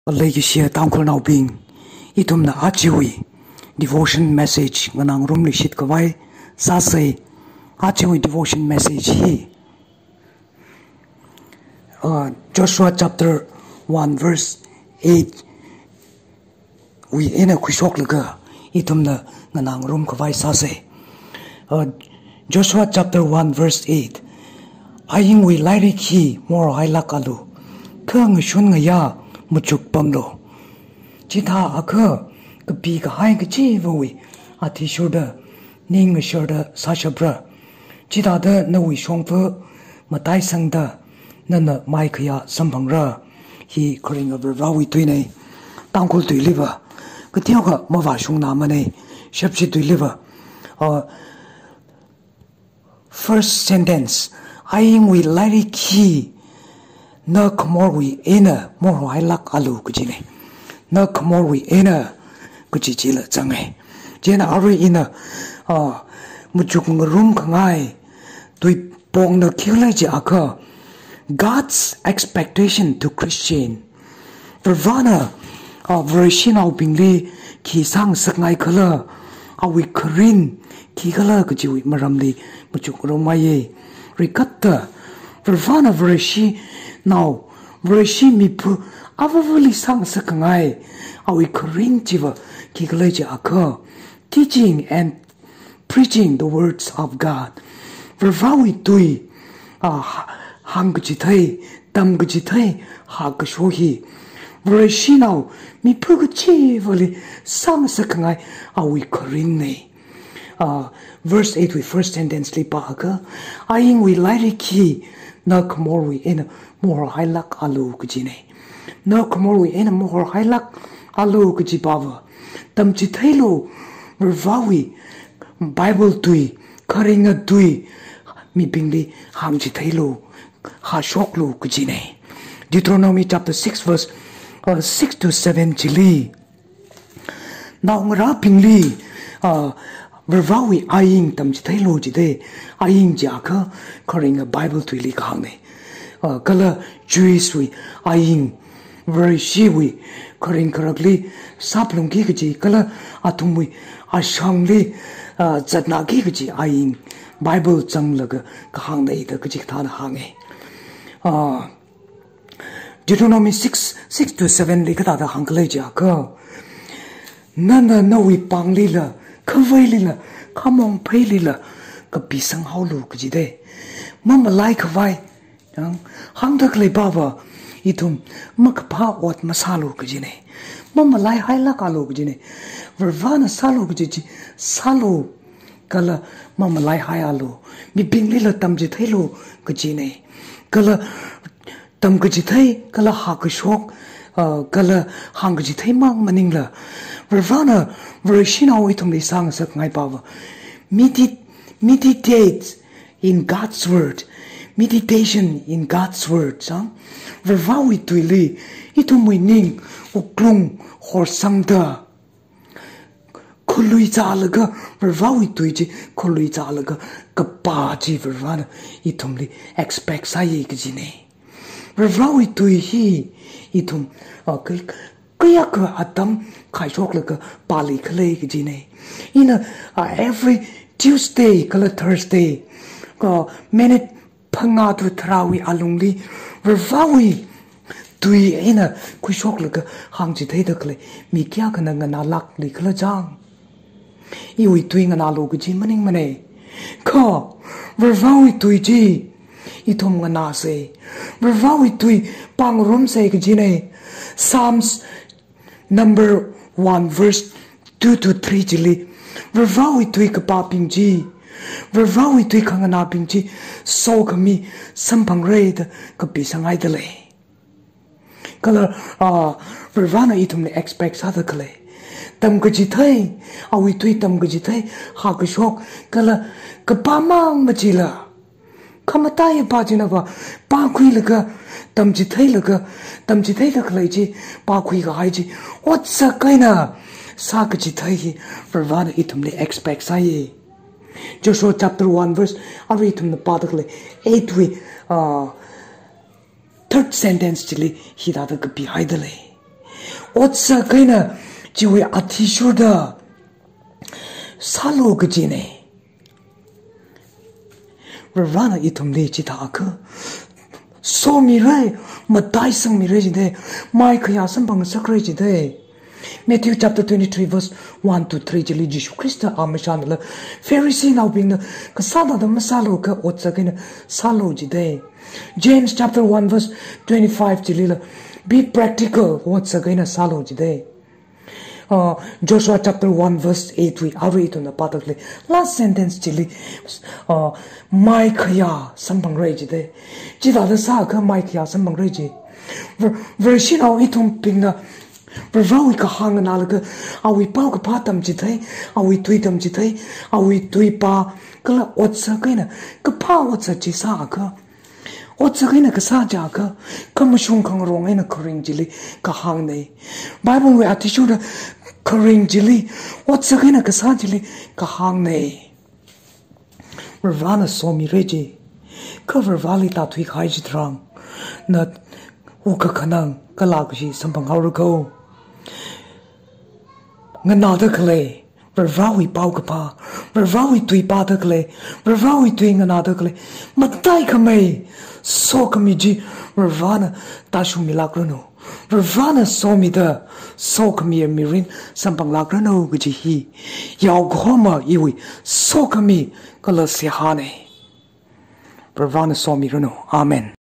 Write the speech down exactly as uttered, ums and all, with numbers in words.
Leikashiya Tangkhulnaobing, ithumna ajawui devotion message nganāngarumluishit khavai sāsei. Ajawui devotion message hi, uh, Joshua chapter one verse eight wui eina khuishoklaga ithumna nganāngarum khavai sāsei. Uh, Joshua chapter one verse eight. Ainwui lairik hi morhailākalu, kha ngashun ngayā machuk pamlu. Chithākha kapi kahai kachivawui athishurda ning ngasharda sāshapra. Chithāda nawui shongfa mataisangda nana maikhayā samphangra. Hi kharinga Varivarawui tuinei. Tangkhul tuiliva kateokha mavāshungnāmanei. Shepshi tuiliva, uh, first sentence, ainwui lairik hi na khamorwui eina morhailākalu kajinei. Na khamorwui eina kaji chila zangei. Chieina arui ina, ah, machuk ngarumkhangai tuipongna khikhala jiakha, God's expectation to Christian. Varivarana, ah, Vareshinaobingli khi sāngasakngaikhala, awui kharin khikhala kajiwui maramli machuk ngarumngaiye. Rikatda Varivarana Vareshinao, Vareshi mipā avavali sāngasakngai awui kharin chiva khikhala jiakha, teaching and preaching the words of God. Varivarawui tui, ah, ha-, hāngkachithei, tamkachithei, hākasho hi Vareshinao mipā kachivali sāngasakngai awui kharinnei. Ah, verse eight wui first sentence li pākha, ainwui lairik hi na khamorwui eina morhailākalu kajinei. Na khamorwui eina morhailākalu kaji pava, tamchitheilu, Varivarawui Bible tui, kharinga tui mibingli hāngchitheilu, hāshoklu kajinei. Deuteronomy chapter six verse, uh, six to seven chili, naongarābingli, ah, Varivarawui ain tamchitheilu jidei. Ain jiakha kharinga Bible tuili kahāngnei. Ah, kala Jewish wui ain, Vareshiwui kharing kharakli saplungki kaji, kala athumwui ashangli, ah, zatnāki kaji ain Bible zanglaga kahāngnei da kachikathāna hāngei. Ah, Deuteronomy six, six to seven li kathāda hāngkhala jiakha, nana nawui panglila, khavailila, khamong pheilila kapisanghaolu kajidei. Mamalaikhavai, yang, hāngda khalei pava, ithum makaphā ot masālu kajinei. Mamalaihailākalu kajinei. Varivarana sālu kaji chi sālu, kala mamalaihaialu. Mibinglila tamchitheilu kajinei. Kala tamkachithei, kala hākashok, ah, kala hāngkachithei mang maningla, Varivarana Vareshinao ithumli sāngasakngai pava, medit-, meditate in God's word. Meditation in God's word, sang? Varivarawui tuili ithumwui ning wuklung horsangda, khalui zālaga, Varivarawui tui chi khalui zālaga kapā chi Varivarana ithumli expect sāi kajinei. Varivarawui tui hi ithum, ah, kai-, kayākha atam khaishoklaga pāli khalei kajinei. Ina, ah, every Tuesday kala Thursday, ah, minute phangā to tharāwui alungli Varivarawui tui eina khuishoklaga hāngchitheida khalei mi kayākhana nganālākli khala chang. Iwui tui nganālu kaji maningmanei. Kha Varivarawui tui chi ithum nganāsei. Varivarawui tui pāngarumsei kajinei. Psalms number one verse two to three chili, Varivarawui tui kapābing chi, Varivarawui tui khanganābing chi sokhami samphangra da kapisanghaida lei. Kala, ah, Varivarana ithumli expect sāda khalei, tamkachithei, awui tui tamkachithei, hākashok, kala kapā mang machila, khamataiya pā china va, pākhuilaga, tamchitheilaga, tamchitheida khalei chi, pākhui kahai chi otsak eina sākachithei hi Varivarana ithumli expect sāi. Joshua chapter one verse, arui ithumna pāda khalei eight wui, ah, third sentence chili hithāda kapihaida lei. Otsak eina chiwui athishurda sālu kajina. Varivarana ithumli chithākha somira, mataisangmira jida, maikhayā samphangngasakra jida. Matthew chapter twenty-three verse one to three chili Jishu Khrista amashānala Phariseenaobingna kasā thāda masālu kha otsak eina sālu jida. James chapter one verse twenty-five chilila be practical, otsak eina sālu jida. Uh, Joshua chapter one verse eight wui arui ithumna pāda khalei last sentence chili, uh, maikhayā samphangra jida. Chithāda sākha maikhayā samphangra ji. Var-, Vareshinao ithumbingna Varivarawui kahāng nganālaga awui paokaphā tamchithei, awui tui tamchithei, awui tuipā, kala otsak eina kaphā otsak chi sākha, otsak eina kasā chiakha, khamashung khangarong eina kharing chili kahāngna. Bible wui athishurda kharing chili, otsak eina kasā chili kahāngna. Varivarana somira ji. Kha Varivarali tāthuikahai chitharan, na wuk kakhanang kala kashi samphanghaora kho. Nganāda khalei Varivarawui paokaphā, Varivarawui tui pāda khalei, Varivarawui tui nganāda khalei, mataikhamei sokhami chi Varivarana tāshungmilākranu. Varivarana somida sokhami mirin samphanglākranu kaji hi yaokahoma iwui sokhami kala seihāna. Varivarana somiranu. Amen.